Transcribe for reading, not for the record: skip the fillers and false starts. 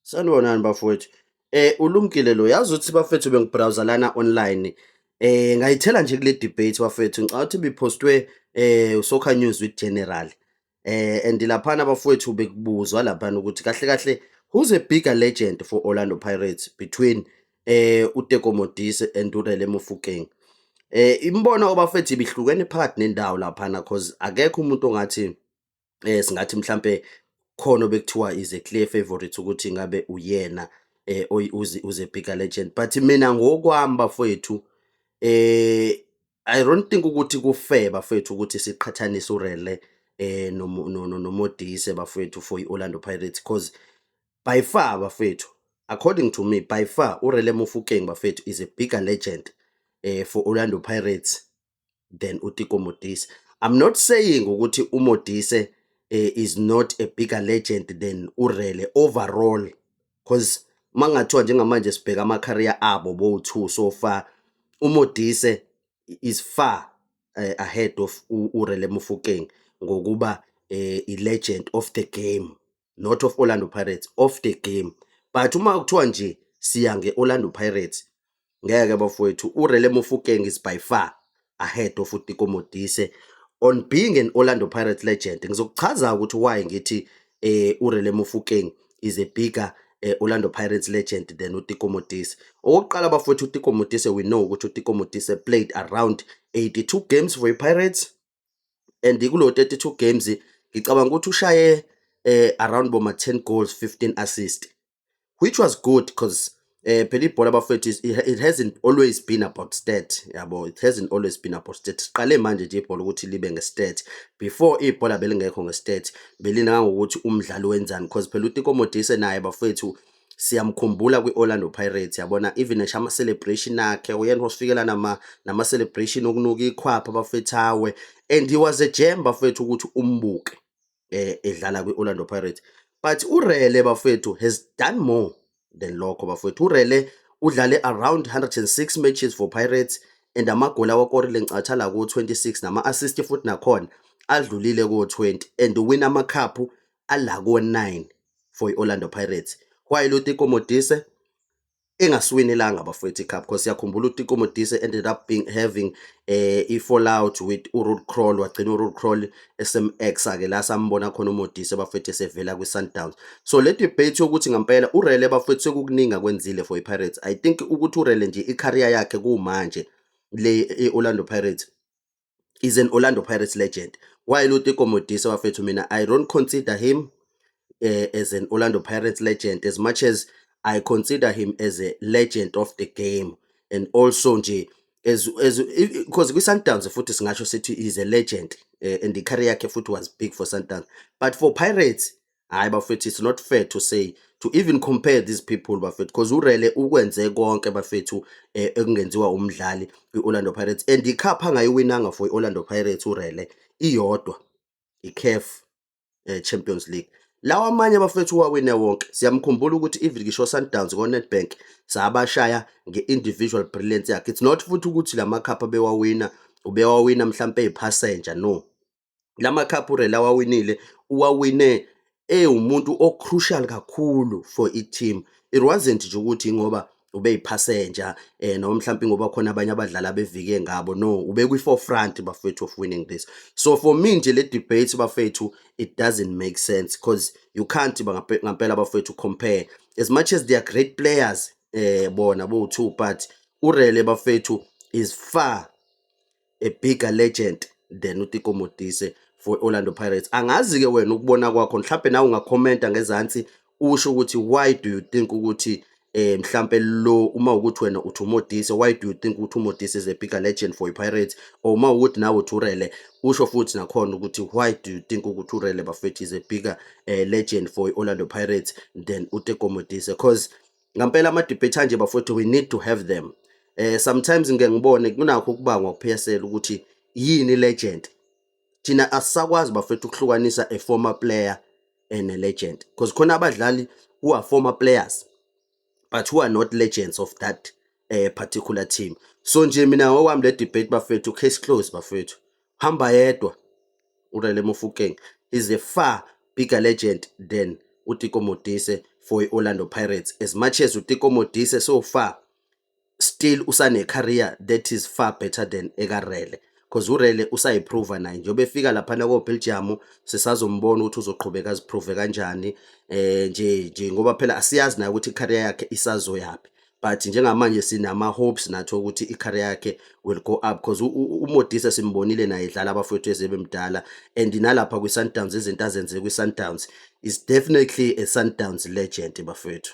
Sanibonani bafowethu. Ulumkile lo, yazi ukuthi bafethu bengibrowser lana online. Ngayithela nje kule debate bafethu, ngicabanga ukuthi bipostwe Soccer News with General. And laphana bafowethu bekubuzwa laphana ukuthi kahle kahle who's a bigger legend for Orlando Pirates between uTeko Modise and uRele Mofokeng. Imbono bafethu ibihlukene phakathi nendawo laphana, cause akekho umuntu ongathi singathi mhlambe khona bekuthiwa is a clear favorite ukuthi ngabe uyena uze bigger legend. But mina ngokwami bafowethu, I don't think ukuthi ku fair bafowethu ukuthi siqhathanise uRele no no Modise bafowethu for iOrlando Pirates, because by far bafethu, according to me, by far uRele Mofokeng bafethu is a bigger legend for Orlando Pirates than uTeko Modise. I'm not saying ukuthi uModise is not a bigger legend than uRele overall, because mangathiwa njengamanje sibheka ama career abo bo2, so far uModise is far ahead of uRele Mofokeng ngokuba i legend of the game, not of Orlando Pirates, of the game. But uma kuthiwa nje siya ngeOrlando Pirates, ngeke bafowethu, uRele Mofokeng is by far ahead of uTeko Modise on being an Orlando Pirates legend. Ngizokuchaza ukuthi why ngithi uRele Mofokeng is a bigger Orlando Pirates legend than uTeko Modise. Okokuqala bafowethu, uTeko Modise, we know ukuthi uTeko Modise played around 82 games for iPirates, and kulo 32 games ngicabanga ukuthi ushaye around boma 10 goals, 15 assist, which was good, because phela ibhola bafethu it hasn't always been about stat, yabo. It hasn't always been about stat. Siqale manje nje ibhola ukuthi libe ngestat. Before, ibhola belingekho ngestat, belina ngokuthi umdlali wenzani, because phela uTeko Modise naye bafethu siyamkhumbula kwi-Orlando Pirates, yabona, even ngisho ama-celebration akhe, uyena osifikela nama-celebration okunuka ikhwapha bafethu, awe, and he was a gem bafethu ukuthi umbuke edlala kwi-Orlando Pirates. But uRele bafethu has done more than lokho bafethu. URele udlale around 106 matches for Pirates, and amagoli awakorile ngicatha la ku-26, nama-assist futhi nakhona adlulile ku-20, and win ama-cup ala ko-9 for i-Orlando Pirates, while uTeko Modise engasiwinelanga bafowethu icup, because siyakhumbula uTeko Modise ended up being having i-fallout with uRuud Krol. Wagcina uRuud Krol SMX ake la sambona khona uModise bafethu esevela kwi-Sundowns. So le debate yokuthi ngempela uRele bafethu sekukuningi akwenzile for i-Pirates, I think ukuthi uRele nje i-career yakhe kumanje le e-Orlando Pirates is an Orlando Pirates legend, while uTeko Modise bafethu, mina I don't consider him as an Orlando Pirates legend as much as I consider him as a legend of the game, and also nje as because kwi-Sundowns futhi singasho sithi is a legend, and the career yakhe futhi was big for Sundowns. But for Pirates, hayi bafethu, it's not fair to say, to even compare these people bafethu, because uRele ukwenze konke bafethu ekungenziwa umdlali kwi-Orlando Pirates, and icup angayiwinanga for i-Orlando Pirates uRele iyodwa, i-CAF Champions League. Lawa amanye abafethu wawine wonke. Siyamkhumbula ukuthi even ngisho Sundowns ko-Nedbank sabashaya nge-individual brilliance yakhe. It's not futhi ukuthi lama cup abewawina ubewawina mhlampe eyipassenger, no. Lama cup uRele awawinile uwawine ewumuntu o-crucial kakhulu for i-team. It wasn't nje ukuthi ngoba ubeyipassenger noma mhlawumbe ngoba khona abanye abadlali abevike ngabo, no, ube kwi-forefront bafethu of winning this. So for me nje le debate bafethu, it doesn't make sense, because you can't ngampela bafethu compare. As much as they are great players bona bo-two, but uRele bafethu is far a bigger legend than uTeko Modise for Orlando Pirates. Angazi-ke wena ukubona kwakho, mhlampe nawe ungakhomenta ngezansi usho ukuthi why do you think ukuthi mhlampe lo, uma ukuthi wena uthi uModise, why do you think ukuthi uModise is a bigger legend for iPirates, or uma ukuthi nawe uthi uRele, usho futhi nakhona ukuthi why do you think ukuthi uRele bafethu is a bigger legend for i-Orlando Pirates than uTeko Modise, because ngampela ama-debate anje bafethu, we need to have them. Sometimes ngike ngibone kunakho ukubangwa ku-PSL ukuthi yini legend. Thina asisakwazi bafethu ukuhlukanisa a former player and a legend, because khona abadlali who are former players but who are not legends of that particular team. So nje mina ngokwami le debate bafethu, case closed bafethu, hamba yedwa, uRele Mofokeng is a far bigger legend than uTeko Modise. for i-Orlando Pirates, as much as uTeko Modise so far still usane career that is far better than ekaRele, because uRele usayiprova naye njengoba efika laphana ko-Belgium. Sisazombona ukuthi uzoqhubeka aziprove kanjani nje nje, ngoba phela asiyazi naye ukuthi i-career yakhe isazoyaphi, but njengamanje sinama hopes nathi ukuthi i-career yakhe will go up, because uModise simbonile naye edlala, abafowethu, ezebemdala, and nalapha kwi-Sundowns, izinto azenze kwi-Sundowns, is definitely a Sundowns legend, bafowethu.